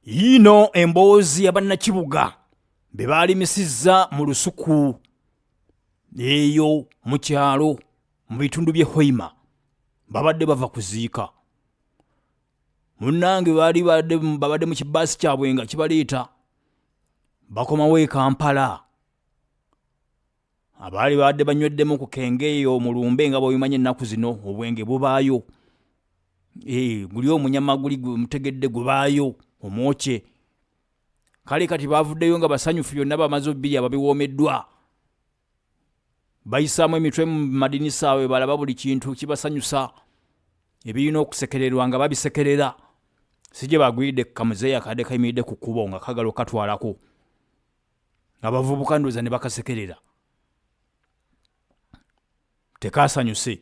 Yiino emboozi ya bannakibuga be baalimisizza mu lusuku eyo mu kyalo mu bitundu by'e Hoima. Babadde bava kuziika. Munnange baali babadde mu kibaasi kyabwe nga kibaleeta bakomawo e Kampala. Abaali babadde banyweddemu ku kenge eyo mu lumbe nga bw'obimanyi ennaku zino obwenge bubaayo. Eh, guli omunyama guli mutegedde gubaayo omwokye. Kale kati baavuddeyo nga basanyufu byonna bamaze obirya babiwoomeddwa. Bayisaamu emitwe mu madinisa we balaba buli kintu kibasanyusa. Ebirina okusekererwa nga babisekerera. Si gye bagwiridde ku kamuzeeyi akadde kayimiridde ku kkubo nga kagala okukatwalako. Abavubuka ndowooza ne bakasekerera. Tekaasanyuse.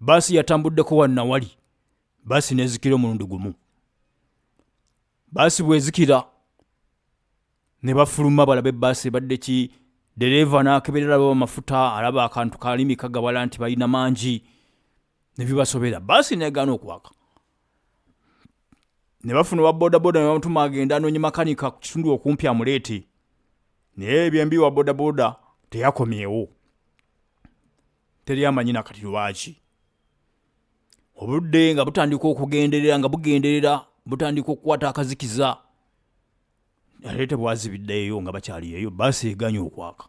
Bbaasi yatambuddeko wano na wali. Bbaasi n'ezikira omulundi gumu. Bbaasi bw'ezikira ne bafuluma balabe bbaasi ebadde ki. Ddereeva n'akeberera alaba amafuta, alaba akantu kalimi kagabala nti balina mangi ne bibasobera. Bbaasi n'egaana okwaka. Ne bafuna owa bodaboda ne bamutuma agende anoonye makanika ku kitundu okumpi amuleete. Naye ebyembi wa bodaboda teyakomyewo. Teri amanyi na kati lwaki. Obudde nga butandika okugenderera nga bugenderera butandika okukwata akazikiza. Ate tebwazibiddeeyo nga bakyali eyo bbaasi eganye okwaka.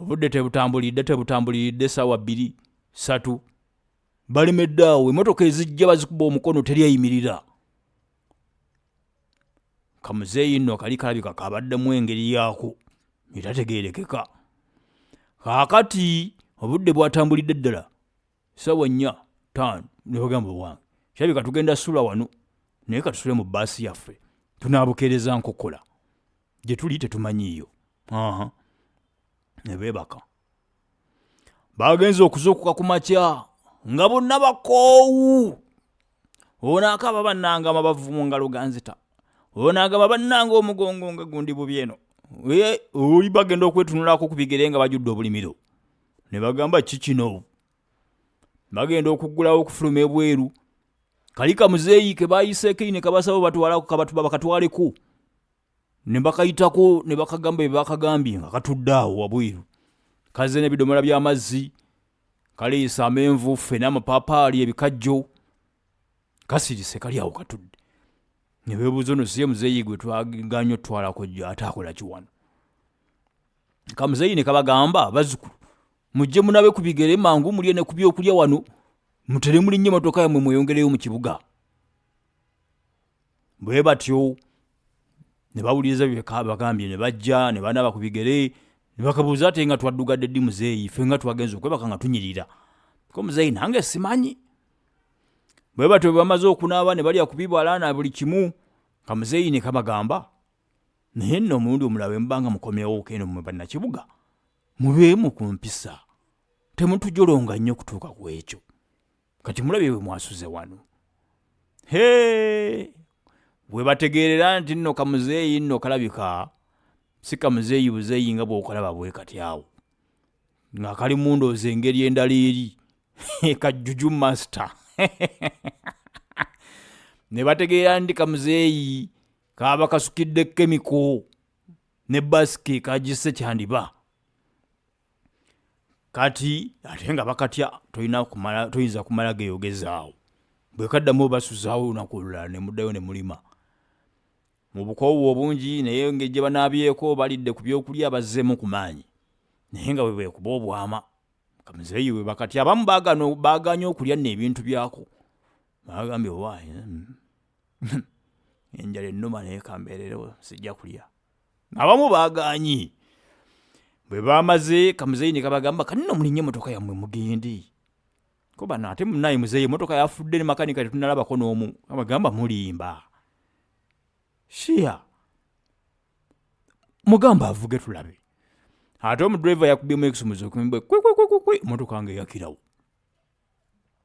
Obudde tebutambulidde tebutambuliridde essaawa bbiri ssatu balemedde awo emmotoka ezijja bazikuba omukono teri eyimirira. Kamuzeeyi nno kali kalabika kabaddemu engeri yaako etategeerekeka. Kaakati obudde bwatambulidde ddala ssaawa nnya ttaano ne bagamba owange kirabika tugenda sula wano naye katusule mu bbaasi yaffe tunaabukeereza nkokola gye tuli tetumanyiiyo. Aha ne beebaka. Baagenze okuzuukuka ku makya nga bonna bakoowu. Ono akaaba bannange amabavu mu ngalo ganzita. Ono agamba bannange omugongo nga gundi bubi eno. Oli bagenda okwetunulako ku bigere nga bajjudde obulimiro. Ne bagamba ki kino? Bagenda okuggulawo okufuluma ebweru. Kali kamuzeeyi ke baayiseeko ne kabasaba batwalako kabatuba bakatwaleko. Ne bakayitako ne bakagamba bye bakagambye nga katudde awo wabweru. Kazze n'ebidomola by'amazzi, kaleese amenvu, ffene, amapaapaali, ebikajjo. Kasirise kali awo katudde. Ne beebuuza ono si ye muzeeyi gwe twagaanye otutwalako jjo ate akola ki wano? Kamuzeeyi ne kabagamba bazzukulu mujje munabe ku bigere mangu mulye ne ku byokulya wano mutere mulinnye emmotoka yammwe mweyongereyo mu kibuga. Bwe batyo ne bawuliriza bye bagambye ne bajja ne banaaba ku bigere ne bakabuuza ate nga twaddugadde ddi muzeeyi ffe nga twagenze okwebaka nga tunyirira. Ko muzeeyi nange simanyi. Bwe batyo bwe bamaze okunaaba ne balya ku bibala na buli kimu kamuzeeyi ne kabagamba naye nno omulundi omulala bwe muba nga mukomyewo eno mmwe bannakibuga mubeemu ku mpisa temutujolonga nnyo kutuuka ku ekyo. Kati mulabye bwe mwasuze wano. Hee! We bategeerera nti nno kamuzeeyi nno kalabika si kamuzeeyi buzeeyi nga bw'okalaba bwe kati awo. Nga kali mu ndowooza engeri endala eri. Kajuju master. Ne bategeera nti kamuzeeyi kaaba kasukidde kemiko ne basike kagisse kyandiba. Kati ate nga bakatya tolina kumala toyinza kumala geeyogezaawo. Bwe kaddamu obasuzaawo olunaku olulala ne muddayo ne mulima. Mu bukoowu obungi naye engeri gye banaabyeko balidde ku byokulya bazzeemu ku maanyi. Naye nga bwe beekuba obwama. Kamuzeeyi bwe bakatya abamu baagaana baagaanye okulya nno ebintu byako. Baagambye owaaye enjala ennuma naye kambeererewo sijja kulya. Abamu baagaanyi. Bwe baamaze kamuzeeyi ne kabagamba kati nno mulinnye emmotoka yammwe mugende. Ko bano ate munnaye muzeeyi emmotoka yafudde ne makanika tetunnalabako n'omu. Kabagamba mulimba. Shia. Mugambe avuge tulabe. Ate omudriver yakubyemu ekisumuzo kwe kwe kwe kwe kwe emmotoka nga eyakirawo.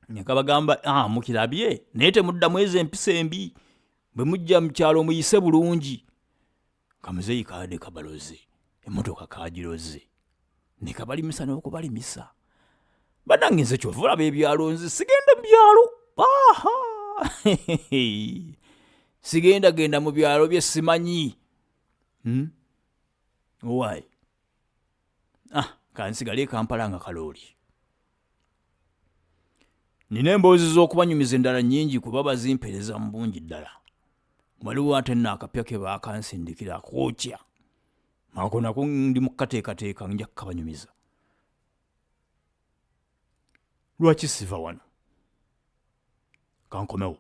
Ne kabagamba ah, mukirabye naye temuddamu ezo empisa embi. Bwe mujja mu kyalo muyise bulungi. Kamuzeeyi kaadde kabaloze emmotoka kaagiroze ne kabalimisa n'okubalimisa. Bannange nze kyova olaba ebyalo nze sigenda mu byalo. Aha! Sigendagenda mu byalo bye simanyi. Owaayi, ah, kansigale e Kampala nga kalooli. Nina emboozi z'okubanyumiza endala nnyingi kuba bazimpeereza mu bungi ddala. Waliwo ate nno akapya ke baakansindikira akookya. Ako nako ndi mu kukateekateeka, nja kukabanyumiza. Lwaki siva wano? Kankomewo.